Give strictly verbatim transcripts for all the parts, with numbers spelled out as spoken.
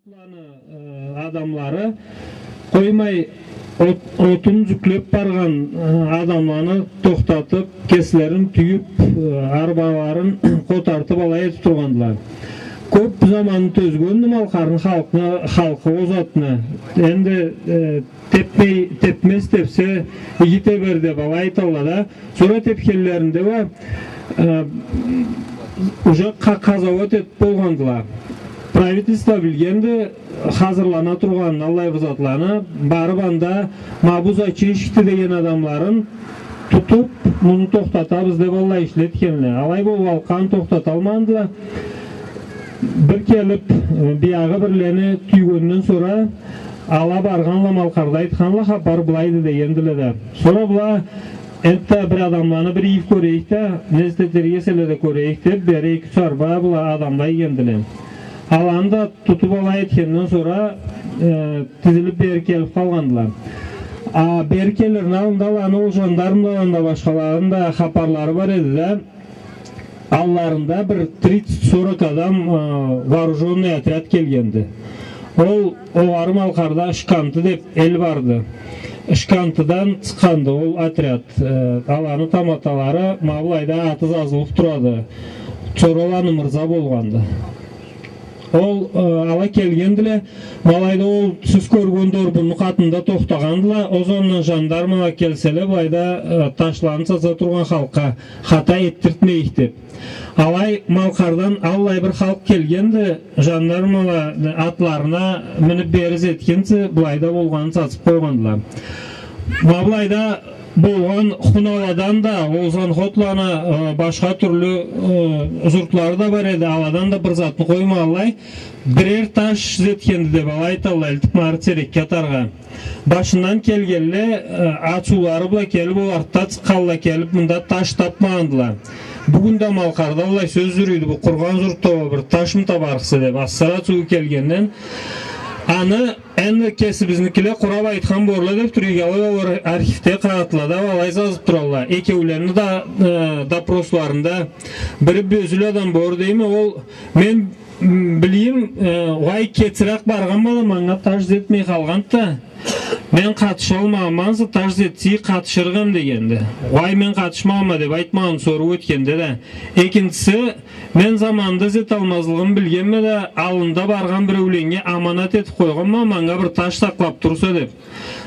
Э, адамлары къоймай, от-, отун джюклеб баргъан, э, адамланы тохтатыб, кеслерин тюйюб, э, арбаларын къотартыб алай этиб тургъандыла. Кёб заманны тёзгенди малкъарны халкъны, халкъы ол затны. Энди, э, тепмей, тепмез тепсе, иги тебер деб алай айталла да. Сора тепгенлеринде уа, э, уже къа-, къазауат этиб болгъандыла. Правительство билгенди хазырлана тургъанын, аллай бир затланы, барыб анда ма бу зачинщикди деген адамларын тутуб, муну тохтатабыз деб аллай ишле этгенле. Алай болуб, халкъны тохтаталмагъандыла. Бир келиб, э, биягъы бирлени тюйгенден сора, ала баргъанла, малкъарда айтханла, хапар былайды дегендиле да. Сора была, энтда бир адамланы бир ийиб кёрейик да, не зат этерге эселе да кёрейик деб, бери эки-юч арба была адамла ийгендиле. Аланы да тутуб алай этгенден сора, э, тизилиб бери келиб къалгъандыла. А бери келирни аллында аланы ол жандармладан да, башхаларыны да хапарлары бар эди да. Алларында бир тридцать-сорок адам, э, вооружённый отряд келгенди. Ол, огъары Малкъарда Ышканты деб эл барды. Ышкантыдан чыкъгъанды ол отряд. Э, аланы таматалары ма былайда аты зазылыб турады. Сора аланы мырза болгъанды. Ол, э, ала келгендиле, ма былайда ол сиз кёрген дорбунну къатында тохтагъандыла, ол замандан жандармала келселе, былайда, э, ташланы саза тургъан халкъгъа хата этдиртмейик деб. Алай Малкъардан аллай бир халкъ келгенди, жандармала атларына миниб бери зеткинчи, былайда болгъанын сазыб къойгъандыла. Ма былайда болгъан хуналадан да, ол Занхотланы, э, башха тюрлю, э, зуртлары да бар эди, аладан да бир затны къоймагъанлай, бирер таш зеткенди деб алай айталла, элтиб ма ары Терекге атаргъа. Башындан келгенле, э, ачыулары бла келиб, ол артда чыкъгъанла келиб, мында таш табмагъандыла. Бюгюн да Малкъарда аллай сёз зюрюйдю, бу къургъан зуртда уа бир ташмы табарыкъса деб, асыры ачыуу келгенден, аны Энди кесибизникиле къураб айтхан болурла деб тура эдик, алай ол архивде къагъытлада алай зазыб туралла. Экеулени да, э, допросларында бири бёзюл адам болур дейме, ол, мен, м, билейим, э, уай кечирек баргъанма да, манга таш зетмей къалгъанды да, мен къатышалмагъанма ансы, таш зетсе, къатышырыкъ эм дегенди. Уай, мен къатышмагъанма деб айтмагъан, сора ётгенде да. Экинчиси, мен заманында зеталмазлыгъымы билгенме да, аллында баргъан биреуленнге аманат этиб къойгъанма, манга бир таш сакълаб турса деб.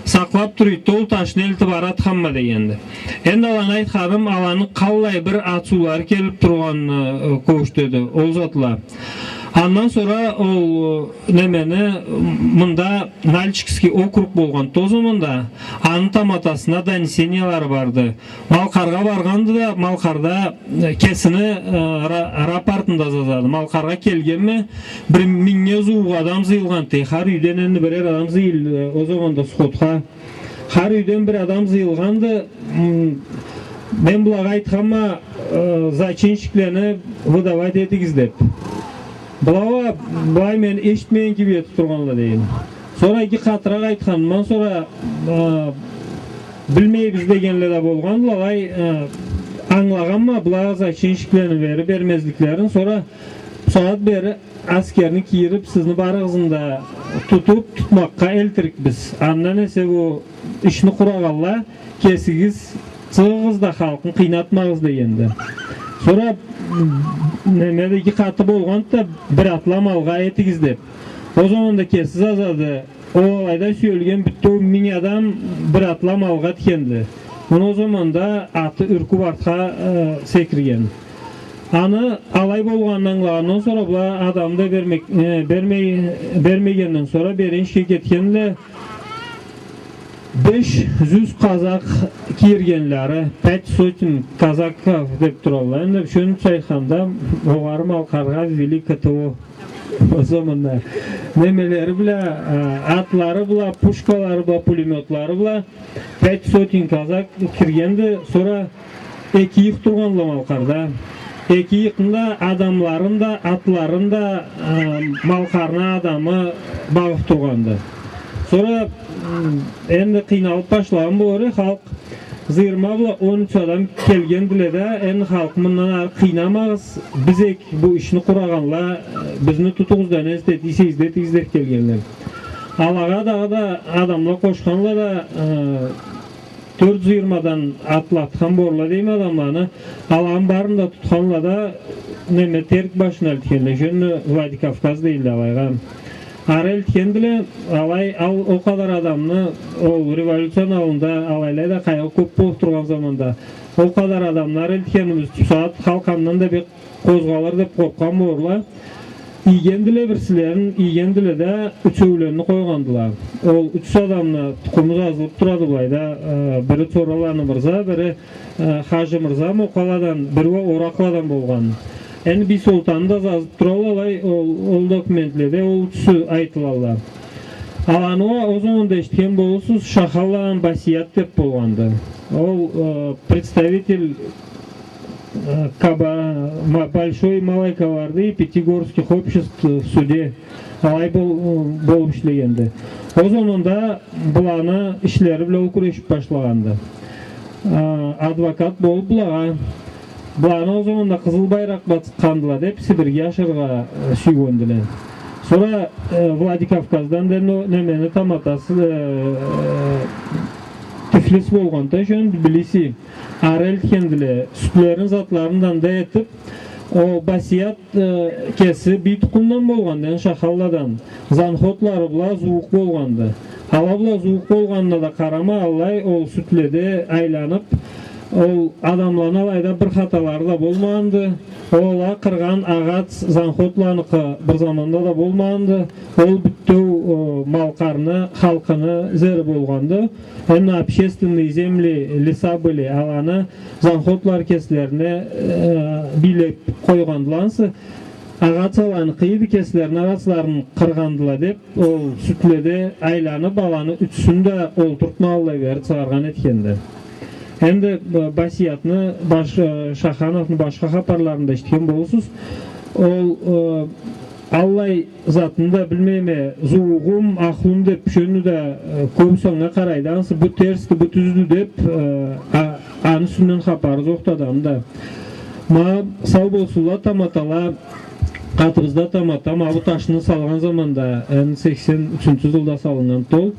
Сакълаб тура эди да, ол ташны элтиб ары атханма дегенди. Энди аланы айтханым, аланы къаллай бир ачыулары келиб тургъанын, э, кёргюзтеди ол затла. Андан сора ол, э, немени, мында Нальчикский округ болгъанды ол заманда, аны таматасына донесениялары барды. Малкъаргъа баргъанды да, Малкъарда, э, кесини, э, ра-, рапортунда зазады. Малкъаргъа келгенме, бир мингнге зууукъ адам зыйылгъанды. Хар юйден энди бирер адам зыйылды, э, ол заманда сходха. Хар юйден бир адам зыйылгъанды. М, мен былагъа айтханма, э, зачинщиклени выдавать этигиз деб. Была уа, былай мен эшитмеген кибик этиб тургъанла дейме. Сора иги къатыракъ айтханымдан сора, э, билмейбиз дегенле да болгъандыла, алай, э, ангылагъанма, была зачинщиклени бери бермезликлерин, сора бусагъат бери аскерни кийириб, сизни барыгъызны да тутуб, тутмакъгъа элтирикбиз. Андан эсе бу ишни къурагъанла, кесигиз чыгъыгъыз да халкъны къыйнатмагъыз дегенди. Сора, м, неме да иги къаты болгъанды да, бир атлам алгъа этигиз деб. Ол заманда кеси зазады, ол алайда сюелген бютеу минг адам бир атлам алгъа этгенди. Муну ол заманда аты юркюб артха, э, секирген. Аны алай болгъанын ангылагъандан сора, была адамны да бермек, э, бермей, бермегенден сора, бери энишге кетгенле, беш зюз казак кийиргенле ары, пять сотен казаков деб туралла. Энди бюгюнча айтханда, огъары Малкъаргъа ввели КТО. Ол заманда немелери бла, э, атлары бла, пушкалары бла, пулемётлары бла пять сотен казак киргенди. Сора эки ыйыкъ тургъанла Малкъарда. Эки ыйыкъны да, адамларын да, атларын да, э, Малкъарны адамы багъыб тургъанды. Сора, м, энди къыйналыб башлагъан болур халкъ. Зыйырма бла он юч адам келгендиле да, энди халкъ мындан ары къыйнамагъыз, биз эк бу ишни къурагъанла, э, бизни тутугъуз да, не зат этсегиз да этигиз деп келгенле. Алагъа дагъыда адамла къошханла да, э, тёрт зыйырмадан атлатхан болурла дейме адамланы, аланы барын да тутханла да, неме, Терк башына элтгенле, ещё Владикавказ дейле алайгъа. Ары элтгендиле, алай, ал, ол къадар адамны, ол революцияны аллында алайлай да къайгъы кёп болуп тургъан заманда, ол къадар адамны ары элтгенибиз бусагъат халкъ андан да бек къозгъалыр деп къоркъгъан болурла. Ийгендиле бирсилерин, ийгендиле да, ючеуленни къойгъандыла. Ол юч адамны тукъуму зазылып турады былайда, э, бири Цораланы Мырза, бири, э, Хажи Мырза Мокъаладан, бири уа Оракъладан болгъан. Энди Бийсолтанны да зазып туралла алай, ол, ол документледе ол ючюсю айтылалла. Аланы уа ол заманда эшитген болурсуз, Шахалланы Басият деп болгъанды. Ол, э, представитель, э, Каба-, Ма-, Большой и Малой Кабарды и пяти горских обществ в суде. Алай бол-, болуп ишлегенди. Ол заманда быланы ишлери бла ол кюрешип башлагъанды. А, адвокат болуп былагъа, быланы ол заманда къызыл байракъ бла тыкъгъандыла деп, Сибирьге ашырыргъа, э, сюйгендиле. Сора, э, Владикавказдан да но-, немени таматасы, э, э, Тифлис болгъанды, шёндю Тбилиси. Ары элтгендиле, сютлерин, затларын да анда этип, ол Басият, э, кеси бий тукъумдан болгъанды, яни Шахалладан. Занходлары бла зууукъ болгъанды. Ала бла зууукъ болгъанына да къарамай, аллай ол сютледе айланып, ол адамланы алайда бир хаталары да болмагъанды. Ол а къыргъан агъач занходланыкъы бир заманда да болмагъанды. Ол бютеу, э, Малкъарны халкъыны зери болгъанды. Энди общественные земли, леса были, аланы занходлары кеслерине, э, бийлеп къойгъандыла ансы. Агъач аланыкъы эди, кеслерини агъачларын къыргъандыла деп, ол сютледе айланып, аланы ючюсюн да олтуртмагъанлай бери чыгъаргъан этгенди. Энди, э, Басиятны баш-, э, Шахановну башха хапарларын да эшитген болурсуз. Ол, э, аллай затны да билмейме, зууукъум, ахлум деп, шёндю да, э, кёбюсю анга къарайды. Ансы бу терсди, бу тюздю деп, э, а-, аны юсюнден хапары зокъду адамны да. Ма сау болсунла таматала, къатыбызда тамата, ма бу ташны салгъан заманда, энди сексен ючюнчю зылда салыннган тол.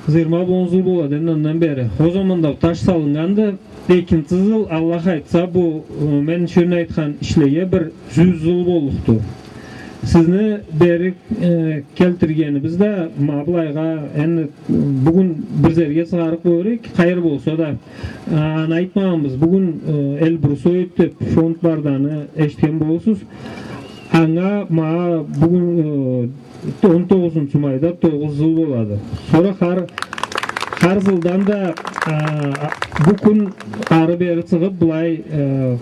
Зыйырма бла он зыл болады энди андан бери. Ол заманда бу таш салыннганды. Экинчи зыл, Аллах айтса, бу, э, мен шёндю айтхан ишлеге бир зюз зыл боллукъду. Сизни бери, э, келтиргенибиз да, ма былайгъа, энди, бюгюн бир зерге чыгъарыкъ болур эдик, къайры болса да, а, аны айтмагъанбыз. Бюгюн, э, Эльбрусоид деп фонд барды, аны эшитген болурсуз. Анга ма бюгюн, э, он тогъузунчу майда тогъуз зыл болады. Сора хар, хар зылдан да, а, бу кюн ары бери чыгъып, былай, э,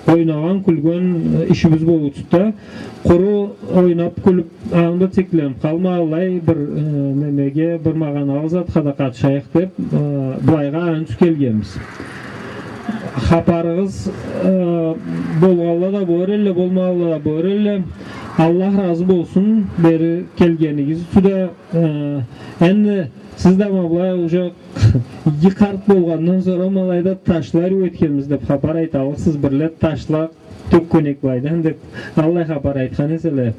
ойнагъан, кюлген, э, ишибиз болуучуду да. Къуру ойнап, кюлюп, анда чекленип къалмай, аллай бир, э, немеге, бир магъаналы затха да къатышайыкъ деп, э, былайгъа аны ючюн келгенбиз. Хапарыгъыз, э, болгъанла да болур элле, болмагъанла да болур элле. Аллах разы болсун бери келгенигиз ючюн да, э, энди сиз да ма былай уже иги къарт болгъандан сора ма алайда ташла ариу этгенбиз деп хапар айталлыкъсыз, бирле ташла тёкген эдик былайдан деп, аллай хапар айтхан эселе.